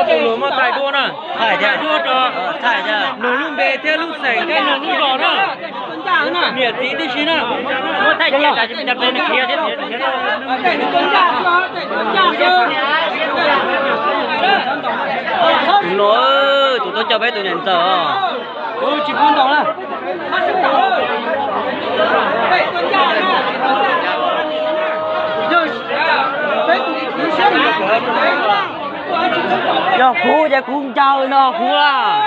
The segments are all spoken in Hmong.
Tus hluas muaj thaij duab na, thaij duab rau nug lub npe thiab lub xeem thiab nug lub zos na, niam txiv tib si na. Tus no, tus tuaj coj peb tus niam ntxawm os. Yog kuv ces kuv ncaws no kuv lawm.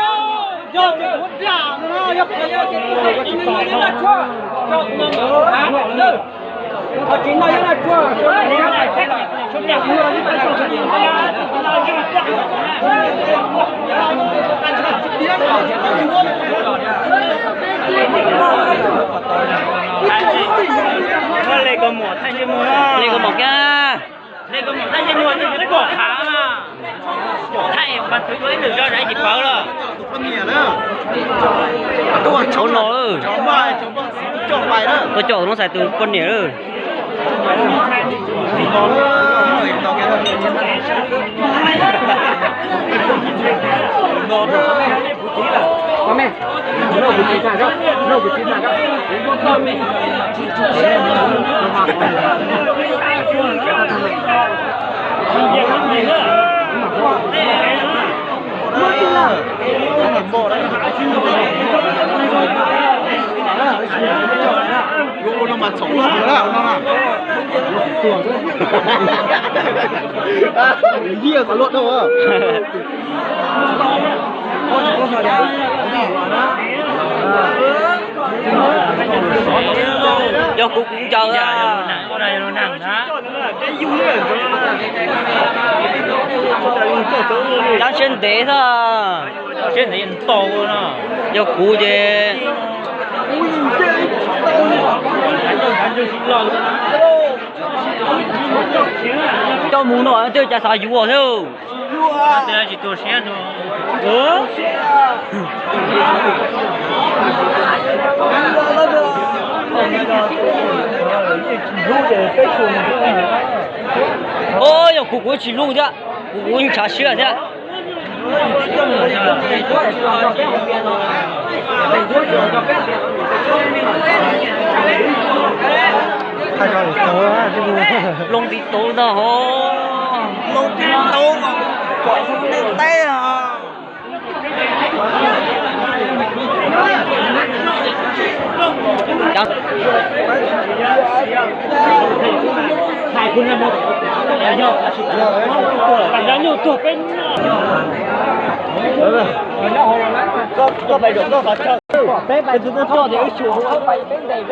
Le kaus mom thaij ntsej muag, le kaus mom kiag. Le kaus mom thaij ntsej muag, pom qhav mas pom thaij mas twv ua ib ntus zog zam tsis pawv los. Hauv no, tuaj coj tus no xaiv tus poj niam lawm. Ua no mas txhaum loj no na. Yiaj qhov luaj dhau. Yog kuv kuv ncaws. Cab siab ntev xwb. Yog kuv ces coj mus no twb cas xav yuav thiab. Yog kuv kuv tsis hlub thiab, kuv kuv ntshav siab thiab. Loo tib tauv ntag hov. Loo tib tauv kom pom neeg teb os. Peb pais tus tuaj coj tias wb xyuas hauv pais peb ntes.